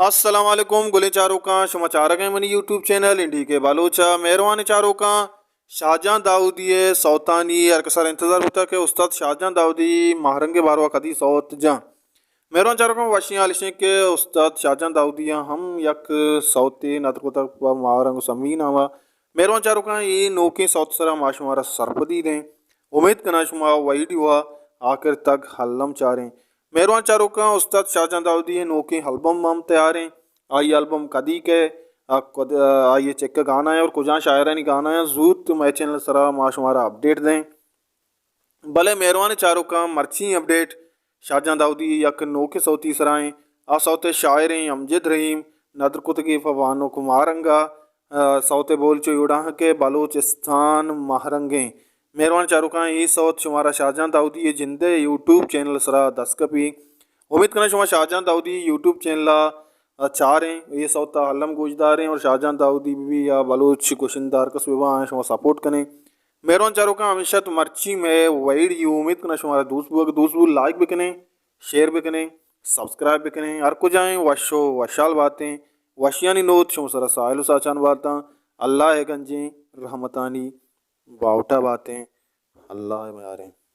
السلام علیکم گلیں چاروکاں، شما چارگ ءَ منی یوٹیوب چینل این ڈی کے بلوچ ءَ۔ مہروانیں چاروکاں، شاہجان داؤدی ءِ سوتانی ہر کسر انتظار بوتا کہ استاد شاہجان داؤدی ماہرنگ ءِ باروا کدی سوت جاں۔ مہروان چاروکاں، وشیں حال اش انت کہ استاد شاہجان داؤدی ءَ ہم یک سوتے ندر کتگ پہ ماہرنگ ءُ سمی نام ءَ۔ مہروان چاروکاں، اے نوکیں سوت سرا ما شمارا سرپدی دیں۔ امید کناں شما ویڈیو ءَ آخر تک الم چاریں۔ مہروان چاروکاں، استاد شاہجان داؤدی ءِ نوکیں البم ہم تیار ایں۔ آئی البم کدی کئے، آ کد-، آئی چک گانا ایں اور کجام شاعرانی گانا ایں، زوت مئے چینل سرا ما شمارا اپڈیٹ دیں۔ بلے مہروانیں چاروکاں، مرچی اپڈیٹ شاہجان داؤدی یک نوکیں سوتی سرا ایں۔ آ سوت ءِ شاعر ایں امجد رحیم، ندر کتگی پہ بانک ماہرنگ ءَ۔ آ، سوت ءِ بول چو یوڑاں کہ بلوچستان ماہرنگیں۔ مہروان چاروکاں، اے سوت شمارا شاہجان داؤدی ءِ جند ءِ یوٹیوب چینل سرا دست کپی۔ امید کناں شما شاہجان داؤدی یوٹیوب چینل ءَ چاریں، اے سوت ءَ الم گوشداریں اور شاہجان داؤدی بہ بی یا بلوچ گشندہ ہر کس بہ باں، شما سپورٹ کنیں۔ مہروان چاروکاں، ہمیشہ تو مرچی مئے ویڈیو امید کناں شمارا دوست بوگ، دوست بو لائک بکنیں، شیئر بکنیں، سبسکرائب بکنیں۔ ہر کجائیں وش ءُ وشحال باتیں، وشیانی نود شما سرا ساحل ءُ ساچان باتاں۔ اللہ ءِ گنجیں رحمتانی باہوٹا باتیں۔ اللہ ءِ میاریں۔